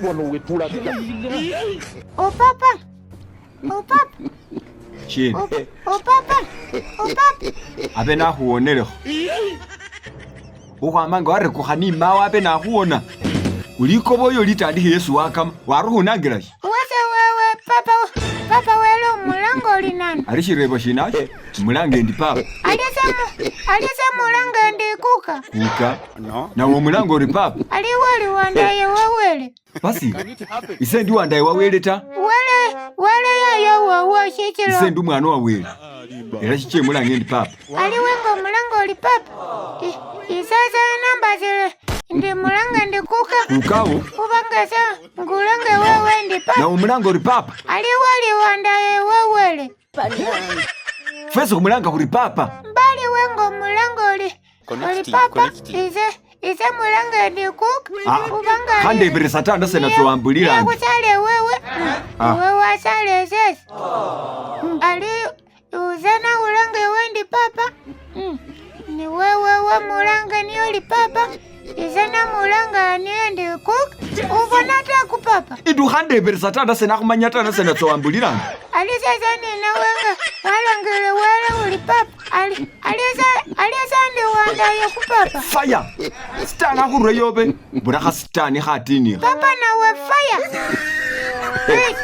Wano wetulaga. O papa. O papa. Shina? O papa. O papa. Abe nakhuwonelekho. Khukhwama nga warekukha ni mawo abe nakhuwona. Ulikoboyo litandikhe Yesu wakama, wari khunangila shi? Wese wewe papa papa wele umulango oli nani? Ali shirebo shina asho? Mulange ndi papa. Alise mulange ndi kuka. Kuka? Nawe omulanga ori papa? Ali wali wandaye wawele. Basi, ise ndi wandaye wa Wele ta. Wele wele yoyo wowo shichilo. Ise ndi umwana wa Wele. Era shiche mulange ndi papa. Ali wenga omulanga oli papa. Isasa nambasile ndi mulanga ndi kuka. Kukawo? Kubanga sa ngulange wewe ndi papa. Nawe omulanga ori papa? Ali wali wandaye wawele. Fwesi khumulanga khuri papa. Mbali wenga omulanga oli oli papa. Ise ise mulanga ndi kuka. Ah, Kubanga khandebelesa ta nase natsowambulilanga. Kusale wewe. Ah. Wewe wasale sesi. Ali uzana ulange wendi papa. Ni wewe we mulanga ni oli papa. Izana mulanga ni endi cook. Ubona ta ku papa. Indu khandebelesa ta nase nakhumanya ta nase natsowambulilanga. Ali sasa ni na wenga walangile wele uli papa. Ali alisa alisa ndi wandaye ku papa. Fire! Sitani akhurwe yobe. Burakha sitani khatinikha. Papa na we fire. Hey.